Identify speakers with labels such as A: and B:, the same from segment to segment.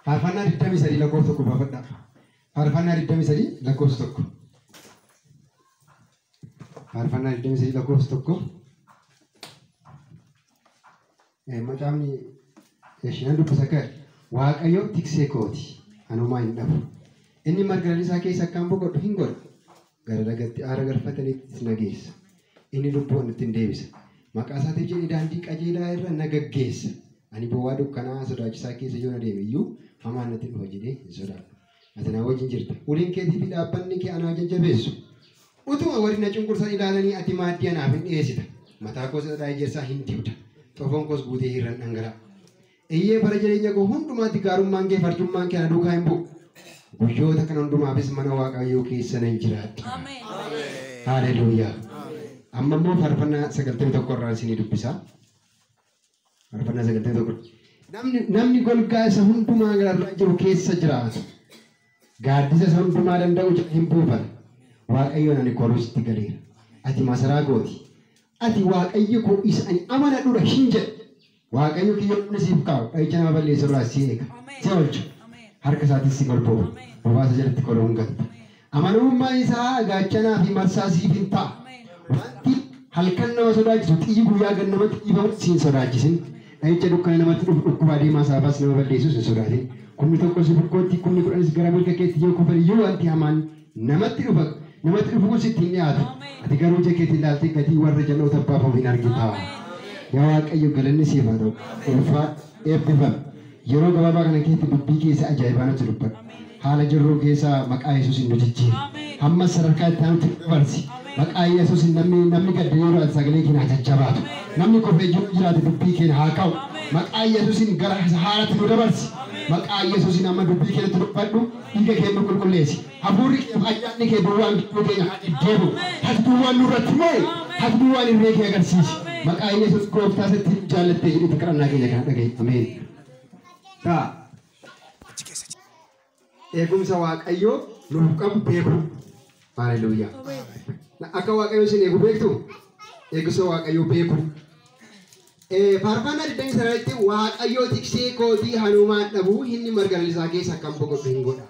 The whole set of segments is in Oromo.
A: Faarfannaa 23 lakkoofsa 1 baafadhaa. Faarfannaa 23 lakkoofsa 1. Faarfannaa 23 lakkoofsa 1. Macaafni ishinan dubbisa akka Waaqayyo tiksee kooti anumaa hin dhabu. Inni marga lalisaa keessa akkaan boqodhu hin godhu. Gara lagatti aara galfatanitti na geessa. Inni lubbuu natti hin deebisa. Maqaa isaatiif jedhee daandii qajeelaa irra na gaggeessa. Ani bowwaa dukkanaa sodaachisaa keessa yoo na deeme iyyuu hamaan natti dhufa jedhee hin sodaadhu. Ati na wajjin jirta. Uleen keetii fi dhaabbanni kee anaa jajjabeessu. Utuma warri na cunqursan ilaalanii ati maaddii anaaf hin dhiyeessita. Mataa koos dhadhaa ejersaa hin dibda. Xofoon koos guutee hirran dhangala'a. Iyyee bara jireenya koo hundumaatti gaarummaan kee farjummaan kee na duukaa hin bu'u. Guyyoota kana hundumaafis mana Waaqayyoo keessa nan jiraadha. Haleluuyaa. Amma immoo faarfannaa 91 irraa isinii dubbisa. Faarfannaa 91. Namni golgaa isa hundumaa gararraa jiru keessa jiraatu. Gaaddisa isa hundumaa danda'u hin buufata. Waaqayyoon ani koruusitti galeera. Ati masaraa gooti. Ati Waaqayyo koo isa ani amanadhudha hin jedhu. Waaqayyo kiyyoonni siif kaa'u dha'icha nama balleessu irraa si eega. Si oolcha. Harka isaatis si golbooba. Bobaasa jalatti koloon galta. Amanamummaan isaa gaachanaa fi marsaa siif hin ta'a. Wanti halkan nama sodaachisu xiyyi guyyaa gan namatti dhiibamu si hin sodaachisin. Dha'icha dukkana namatti dhufu dhukkuba adeemaa saafaas nama balleessus hin sodaatin. Kumni tokko si bukkootti kumni kudhanis gara mirga keetti yoo kufan iyyuu wanti hamaan namatti dhufa namatti dhufu kun sitti hin dhiyaatu. Ati garuu ija keetiin ilaaltee gatii warra jal'oota baafamu hin argita. Yaa Waaqayyo galanni siif haa ta'u. Ulfaa eebbifame. Yeroo gabaabaa kana keessatti dubbii keessa ajaa'ibaa nutti dubbadhu. Haala jirru keessa maqaa Yesuusiin nu jijjiiri. Hamma sadarkaa itti aanutti nu dabarsi. Maqaa Yesuusiin namni gadda yoo jiraate sagalee keenya haa jajjabaatu. Namni kofee jiru jiraate dubbii keenya haa ka'u. Maqaa Yesuusiin gara haaraatti nu dabarsi. Maqaa Yesuusiin amma dubbii keenyatti dubbadhu. Dhiiga kee nu qulqulleessi. Hafuurri kee fi ayyaanni kee duwwaan gidduu keenya haa deddeebi'u. Ati duwwaan nurratti moo'i. Ati duwwaan irree kee agarsiisi. Maqaa Yesuus gooftaa sitti jaallattee jedhetti kadhannaa keenya kana dhaga'i. Ameen. Ta'a. Eegumsa Waaqayyoo nuuf qabu beeku. Haleluuyaa. Akka Waaqayyo isin eegu beektu? Eegumsa Waaqayyoo beeku. Faarfannaa 29tti Waaqayyoo tiksee kootii hanumaan dhabuu inni marga lalisaa keessa akkam boqodhu hin godha.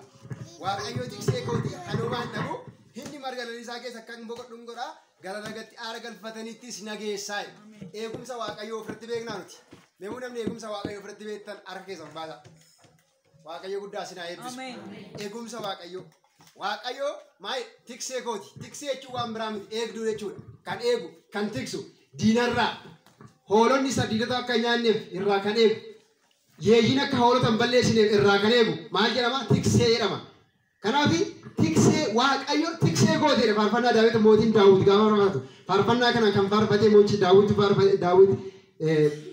A: Waaqayyoo tiksee kootii hanumaan dhabuu inni marga lalisaa keessa akkam boqodhu hin godha. Gara lagatti aara galfatanittis na geessaa. Eegumsa Waaqayyoo ofirratti beeknaa nuti. Meemuu namni eegumsa Waaqayyoo ofirratti beektan harka keessan baasa. Waaqayyo guddaa isin haa eebbisu. Eegumsa Waaqayyoo. Waaqayyo maal tiksee kooti. Tiksee jechuun waan biraa miti. Eegduu jechuudha. Kan eegu, kan tiksu, diinarraa. Hoolonni isa diinota akka hin nyaanneef irraa kan eegu. Yeeyyiin akka hoolota hin balleessineef irraa kan eegu. Maal jedhama? Tiksee jedhama. Kanaaf tiksee Waaqayyo tiksee gooteedha. Faarfannaa Daawit mootiin Daawit gaafa faarfatu. Faarfannaa kana kan faarfate mootichi Daawit faarfate Daawit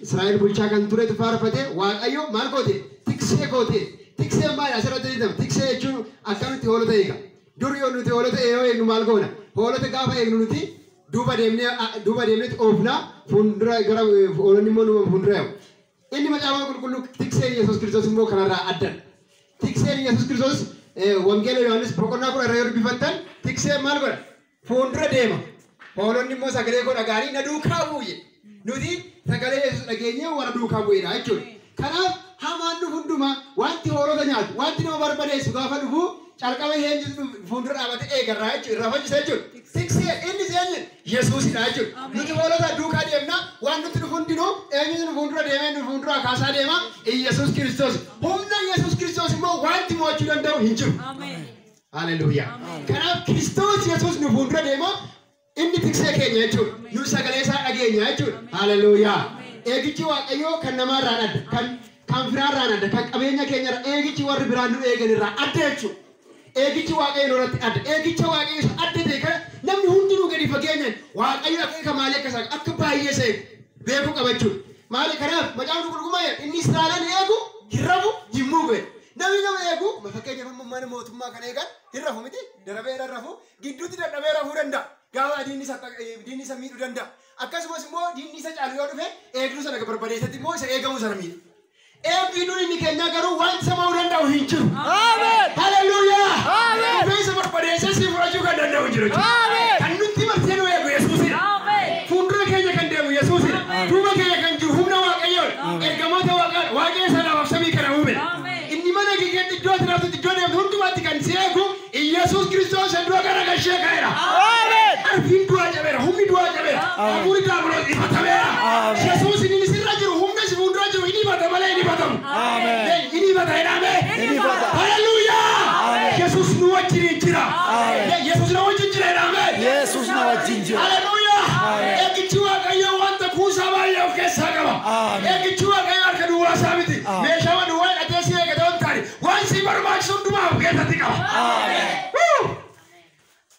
A: Israa'el bulchaa kan turetu faarfate Waaqayyo maal goote? Tiksee goote. Tikseen maali? Asirratti jedhama. Tiksee jechuun akkamitti hoolota eega? Dur yoo nuti hoolota yoo eegnu maal goona? Hoolota gaafa eegnu nuti duuba deemneeti oofna fuuldura gara hoolonni immoo numa fuuldura yaa'u. Inni macaafa qulqulluu tikseen Yesuus Kiristoos immoo kanarraa addadha. Tikseen Yesuus Kiristoos Wangeela Yohaannis boqonnaa 10 irra yoo dubbifattan tikseen maal godha? Fuuldura deema. Hoolonni immoo sagalee koo dhaga'anii na duukaa bu'u jedhe. Nuti sagalee Yesuus dhageenyee warra duukaa bu'edha jechuudha. Kanaaf hamaan dhufu hundumaa wanti hoolota nyaatu, wanti nama barbadeessu gaafa dhufu calqaba eenyutu fuuldura dhaabate eegarraa jechuudha. Irraa faccisa jechuudha. Tiksee inni eenyu Yesuusidha jechuudha. Nuti hoolota duukaa deemna waan nuti dhufu hundinuu eenyutu nu fuuldura deemee nu fuuldura kaasaa deema Yesuus Kiristoos. Humna Yesuus Kiristoos immoo wanti mo'achuu danda'u hin jiru. Haleluuyaa. Kanaaf Kiristoos Yesuus nu fuuldura deema inni tiksee keenya jechuudha. Nu sagalee isaa dhageenya jechuudha. Haleluuyaa. Eegichi Waaqayyoo kan namaarraan adda, kan firaarraan adda, kan qabeenya keenyarra eegichi warri biraan nu eegan irraa adda jechuudha. Eegichi Waaqayyo nurratti adda. Eegicha Waaqayyo isa adda ta'e kana namni hundinuu gadi fageenyaan Waaqayyo akeeka maalii akka isaa akka baay'ee isa eegu beekuu qaba jechuudha. Maali kanaaf macaafni qulqulluun inni Israa'el eegu hin rafu hin muugu. Namni nama eegu fakkeenyaaf amma mana mootummaa kan eegan hin rafu miti darabee rafu gidduutti dadhabee rafuu danda'a. Gaafa diinni isa miidhuu danda'a. Akkasumas immoo diinni isa caalu yoo dhufe eegduu sana barbadeessatti immoo isa eegamu sana miidha. Eegduun inni keenya garuu waan isa mo'uu danda'u hin jiru. Haleluuyaa! Dhufee isa barbadeessee si fudhachuu kan danda'u hin jiru. Kan nutti marsee nu eegu Yesuusidha. Fuuldura keenya kan deemu Yesuusidha. Duuba keenya kan jiru humna Waaqayyoodha. Ergamoota Waaqayyo sanaaf samii kana uume. Inni mana Yesuus Kiristoos iddoo gara gashee ka'eera. Arfiin du'aa cabeera, humni du'aa cabeera, hafuurri daabiloos ifatameera. Yesuus inni sirra jiru, humna si fuuldura jiru, inni ifata malee inni ifatamu. Inni ifata jedhame. Haleluuyaa! Yesuus nu wajjin jira. Yesuus na wajjin jira jedhame.
B: Yesuus na wajjin jira.
A: Haleluuyaa! Eeggichi Waaqayyoo wanta kuusaa baay'ee of keessaa qaba. Eeggichi Waaqayyoo harka duwwaa isaa miti. Meeshaa duwwaa hidhatee si eegate waan taane waan si barbaachisu hundumaa of keessatti qaba.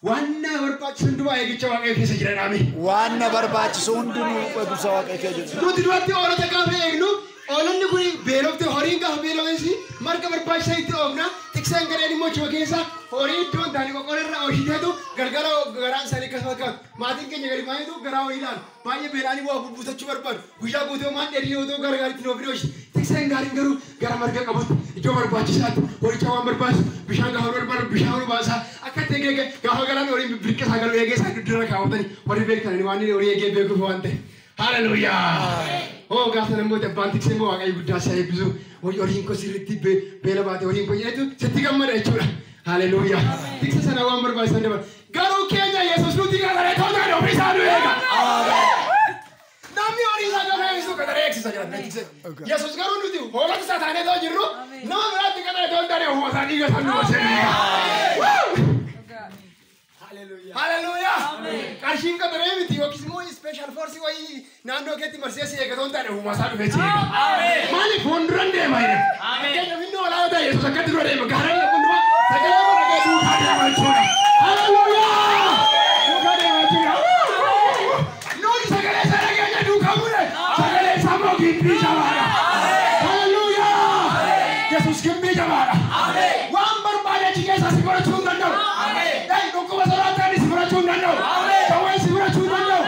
A: Waan na barbaachisu hundumaa eeggicha Waaqayyoo keessa jira jedhame.
B: Waan na barbaachisu hundinuu eegumsa Waaqayyoo keessa jira.
A: Nuti duratti hoolota gaafa eegnu hoolonni kun beelofte horiin gaafa beelofes marga barbaachisaa itti oofna. Tikseen gadheen immoo chuma keessa horii iddoo hin taane qoqqoorra oolchiteetu galgala garaan isaanii akkas fakkaatu. Maatiin keenya gadi baay'eetu garaa horii ilaalu. Baay'ee beela'anii waa bubbuutachuu barbaadu. Guyyaa guutuu maan dheedhii yoo ta'u gara gaariitti nuuf oolchi. Tikseen gaariin garuu gara marga qabutti iddoo barbaachisaatti horicha waan barbaachisu bishaan gaafa barbaadu bishaan ol baasaa akka itti eegee gaafa galaan horiin birqqisaa galu eegee isaa dudduura kaawwatanii warri beektanii waan horii eegee beekuuf waan ta'e. Haleluuyaa! Oh, gaafa namoota abbaan tiksee immoo Waaqayyo guddaa si eebbisu. Horiin koo sirriitti beela baate horiin koo jedhetu sitti gammada jechuudha. Haleluuyaa! Tiksa sana waan barbaachisan dabala. Garuu keenya Yesuus nuti qaxaree toltaan ofii isaa nu eega. Namni horii isaa gaafa eegsisu qaxaree eegsisa jira. Yesuus garuu nuti hoolota isaa taanee too jirru nama biraatti qaxaree too hin taane ofuma isaa dhiiga isaa nu baasee nu eega. Haleluuyaa! Qarshiin qaxaree miti yookiis immoo special force wayii naannoo keetti marsee si eeggatoo hin taane ofuma isaa dhufee si eega. Maaliif fuulduran deema jedha. Fakkeenyaaf inni hoolaa yoo ta'e Yesuus akkatti dura deema. Gaara inni hundumaa sagalee koo dhaga'ee duukaa deema jechuudha. Haleluuyaa! Duukaa deema jechuudha. Nuti sagalee isaa dhageenya duukaa buune sagalee isaa immoo gimbii jabaadha. Haleluuyaa! Yesuus gimbii jabaadha. Waan barbaade achi keessaa si godhachuu hin danda'u. Dhukkuba sodaatan si fudhachuu hin danda'u. Qawween si fudhachuu hin danda'u.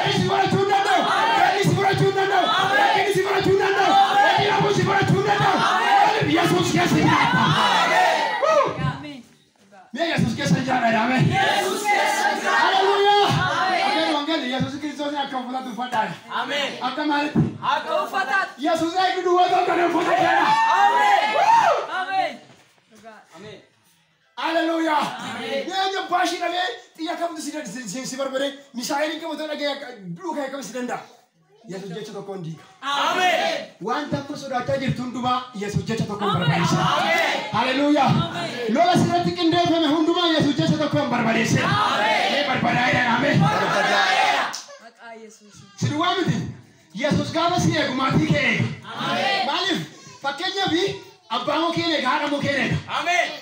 A: Inni si fudhachuu hin danda'u. Galli si fudhachuu hin danda'u. Rakkinni si fudhachuu hin danda'u. Hojii dhabuu si fudhachuu hin danda'u. Maaliif Yesuus keessa jiraata? Mee Yesuus keessa jiraadha jedhame. Haleluuyaa! Akka wangeelli Yesuus Kiristoos akka uffataatti uffadhaadha. Akka maalitti?
C: Akka uffataatti.
A: Yesuus eegdu duwwaa tokko kan uffata jedha. Haleluuyaa! Eenyu baashii dhabee xiyya kamtu si barbade misaa'eliin kamtu dhagee duukaa kam si danda'a. Yesuus jecha tokkoon diiga. Wanta amma sodaachaa jirtu hundumaa Yesuus jecha tokkoon barbadeessa. Haleluuyaa! Lola sirratti qindeeffame hundumaa Yesuus jecha tokkoon barbadeesse. Mee barbadaa'eera ameen.
C: Maqaa Yesuus.
A: Si duwwaa miti. Yesuus gaafa si eegu maatii kee eega. Maaliif fakkeenyaaf abbaa mukeen eega haadha mukeen eega.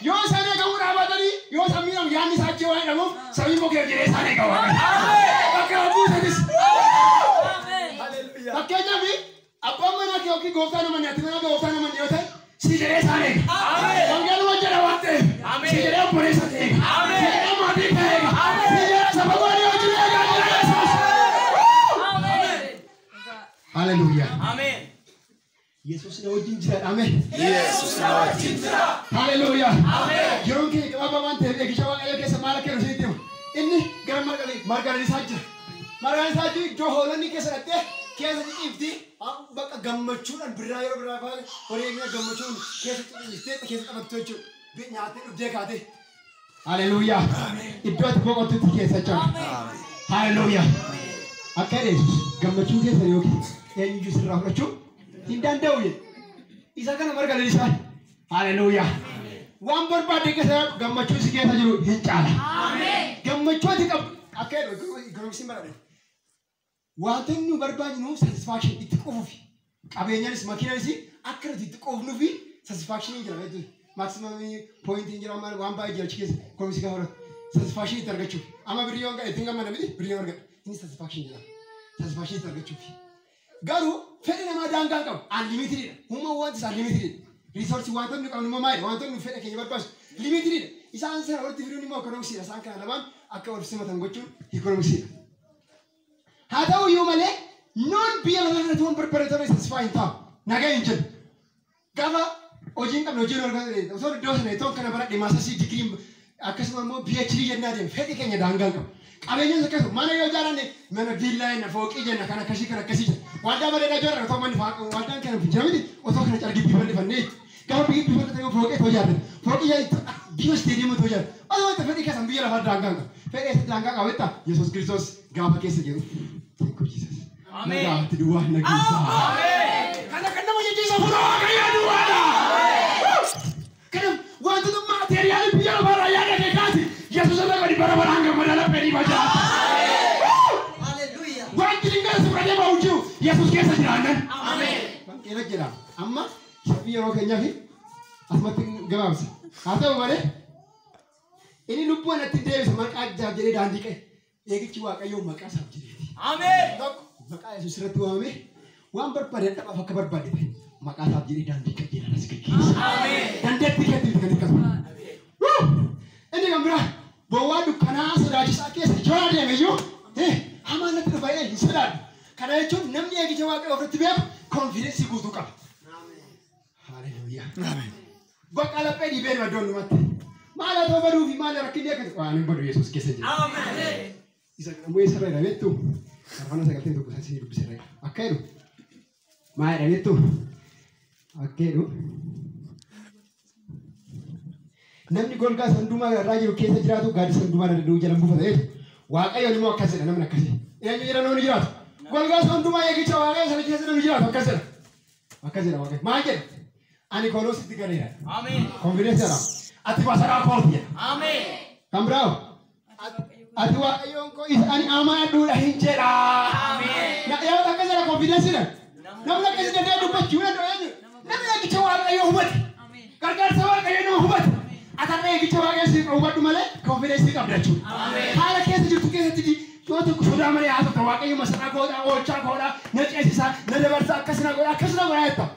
A: Yoo isaan eegamuu dhaabatanii yoo isaan miidhamu yaadni isaa achi waan jedhamuuf samii mukeen jedhee isaan eega Waaqayyo. Bakka buusanis. Fakkeenyaaf abbaan manaa kee yookiin gooftaan namanni ati manaa gooftaan namanni yoo ta'e si jedhee isaan eega. Wangeeluma jedha waan ta'eef si jedhee obboleessa kee eega. Si jedhee maatii kee eega. Si jedhee saba goonii wajjin eega jira Yesuus. Haleluuyaa. Yesuus na wajjin jira ameen.
B: Yesuus na wajjin jira.
A: Haleluuyaa. Yeroon keenya gabaabaa waan ta'eef eegicha Waaqayyoo keessa maal akka jiru isinitti hima. Inni gara marga lalisaa jira. Marga lalisaa jiru iddoo hoolonni keessa dhattee keessa ciciifti bakka gammachuudhaan birraa yeroo birraa fa'aa horii eegna gammachuun keessa ciciiftee keessa taphattu jechuudha. Nyaattee dhugdee kaatee. Haleluuyaa. Iddoo ati boqottutti keessa jira. Haleluuyaa. Akka jedhe Yesuus gammachuu keessa yookiin eenyuyyuu sirraa fudhachuu hin danda'u jedhe. Isa kana marga lalisaa. Haleluuyaa. Waan barbaadde keessa gammachuu si keessa jiru hin caala. Gammachuu ati qabdu akka jedhu economics baradhe. Wantoonni nu barbaadnu satisfaction itti quufuufi qabeenyaanis makiinaanis akka nuti itti quufnuufi satisfaction jira jechuudha. Maximum point jira waan baay'ee jira achi keessa economics gaafa baratu. Satisfaction itti argachuuf. Amma birrii yoo ittiin gammada miti birrii yoo argadha. Inni satisfaction jedhama. Satisfaction itti argachuuf. Garuu fedhi namaa daangaa hin qabu. Unlimited dha. Human want is unlimited. Resource wantoonni nu qabnu immoo maali? Wantoonni nu fedha keenya barbaachisu limited dha. Isaan sana walitti fiduun immoo economics dha. Isaan kana lamaan akka wal simatan gochuun economics dha. Haa ta'u iyyuu malee nuun biyya lafaa kanatti waan barbaade ta'e satisfy hin ta'u. Nagaa hin jiru. Gaafa hojii hin qabne hojii hin argatu. Osoo iddoo sana itoo kana baradhe maasasii digirii akkasuma immoo PhD jennaa deemu fedhi keenya daangaa hin qabu. Qabeenyas akkasuma mana yoo ijaaranne mana viillaa jenna fooqii jenna kan akkasii kan akkasii jenna. Waldaa bareedaa ijaarranne otoo manni waldaan kana hin jira miti otoo kana calgibbii bal'ifannee jechuudha. Gaafa biyyi bal'ate yoo fooqee otoo ijaarranne fooqii Giba isteediyeemii otoo jiraate. Osoo itti fedhii keessan biyya lafaa daangaa hin qabu. Fedhii isa daangaa qaba jettaa Yesuus Kiristoos gaafa keessa jiru. Thank you Jesus. Nagaatti duwwaa na geessa. Kana kan nama jechiisa fuula Waaqayyoo duwwaadha. Kana wantoota maateeriyaalii biyya lafaarraa yaada kee kaasi Yesuus irra gadi bara baraan gammadaa laphee dhiiba jiraata. Wanti dingala si fudhatee ba'u jiru Yesuus keessa jiraannan. Wangeela jedha. Amma sabii yeroo keenyaa fi asumatti gabaabsa. Haa ta'u malee inni lubbuu anatti deebisa maqaa isaaf jedhee daandii qa'e. Eegichi Waaqayyoo maqaa isaaf jedheeti. Tokko maqaa Yesuus irratti waamame waan barbaade dhabaaf akka barbaade ta'e maqaa isaaf jedhee daandii qajeelaa as gaggeessa. Dandeettii keetti miti kan hirkatu. Inni kan biraa bowwaa dukkanaa sodaachisaa keessa yoo adeeme iyyuu hamaan natti dhufa hin sodaadhu. Kana jechuun namni eegicha Waaqayyoo ofirratti beeku konfiidensii guutuu qaba. Haleluuyaa. Bakka laphee dhiibee nu iddoon dhumatti. Maal haa ta'u baduu fi maal rakkinni akka waan hin badu Yesuus keessa jira. Isa kana immoo eessarra jedha beektu? Faarfannaa 91 isa isinii dubbise irra. Akka jedhu maal jedha beektu? Akka jedhu namni golgaa sanduumaa irraa jiru keessa jiraatu gaaddisa hundumaa danda'u jala buufata jedhu. Waaqayyoon immoo akkas jedha namni akkasii. Eenyu jedha namni jiraatu? Golgaa sanduumaa eegicha Waaqayyo sana keessa namni jiraatu akkas jedha. Akkas jedha Waaqayyo. Maal jedha? Ani kooloositti galeera. Konfidensi jedhama. Ati masaraa kooti jedha. Kan biraa ati Waaqayyoon koo isa ani amanadhuudha hin jedha. Yaa akkas jedha konfidensi jedha. Namni akkasii danda'e dubbachuu danda'u eenyu? Namni eegicha Waaqayyoo hubate. Gargaarsa Waaqayyoo nama hubate. Atarra eegicha Waaqayyoo si hubadhu malee konfidensii qabda jechuudha. Haala keessa jirtu keessatti yoo tokko sodaa malee haasofta Waaqayyo masaraa koodhaa, oolchaa koodhaa, na ceesisaa, na dabarsaa, akkas na godha, akkas na godha jetta.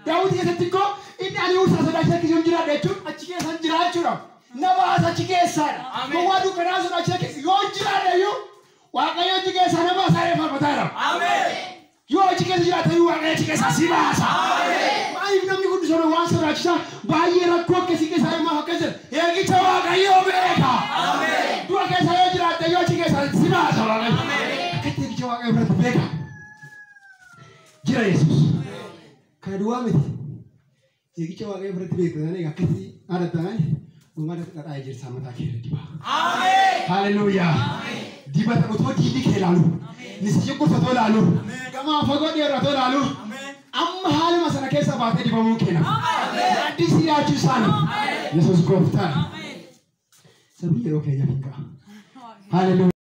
A: Daawit keessatti immoo inni ani usaa sodaachisaa keessa hin jiraadha jechuun achi keessa hin jira jechuudha. Na baasa achi keessaadha. Gowwaa dukkanaa sodaachisaa keessa yoo hin jiraadha iyyuu Waaqayyo achi keessaa na baasaa jedhee faarfataa jira. Yoo achi keessa jiraate iyyuu Waaqayyo achi keessaa si baasa. Maaliif namni kun soda waan sodaachisaa baay'ee rakkoo akkasii keessaa himaaf akkas jedha. Eegicha Waaqayyoo beeka. Du'a keessa yoo jiraatte yoo achi keessaa si baasa Waaqayyo. Akkatti eegicha Waaqayyoo biratti beeka. Jira Yesuus. Kana duwwaa miti. Eegicha Waaqayyoo biratti beekta taanee akkatti aadatta taanee uummata dhadhaa ejersaa mataa kee irra diba. Haleluuyaa. Dibata otoo diinni kee ilaalu. Nisi cunqursa otoo ilaalu. Gamaa fagoo dhiyeerra otoo ilaalu. Amma haaluma sana keessa baatee dibamuu keena. Addis dhiyaachuu isaanii. Yesuus gooftaan. Sabii yeroo keenyaaf hin ga'a. Haleluuyaa.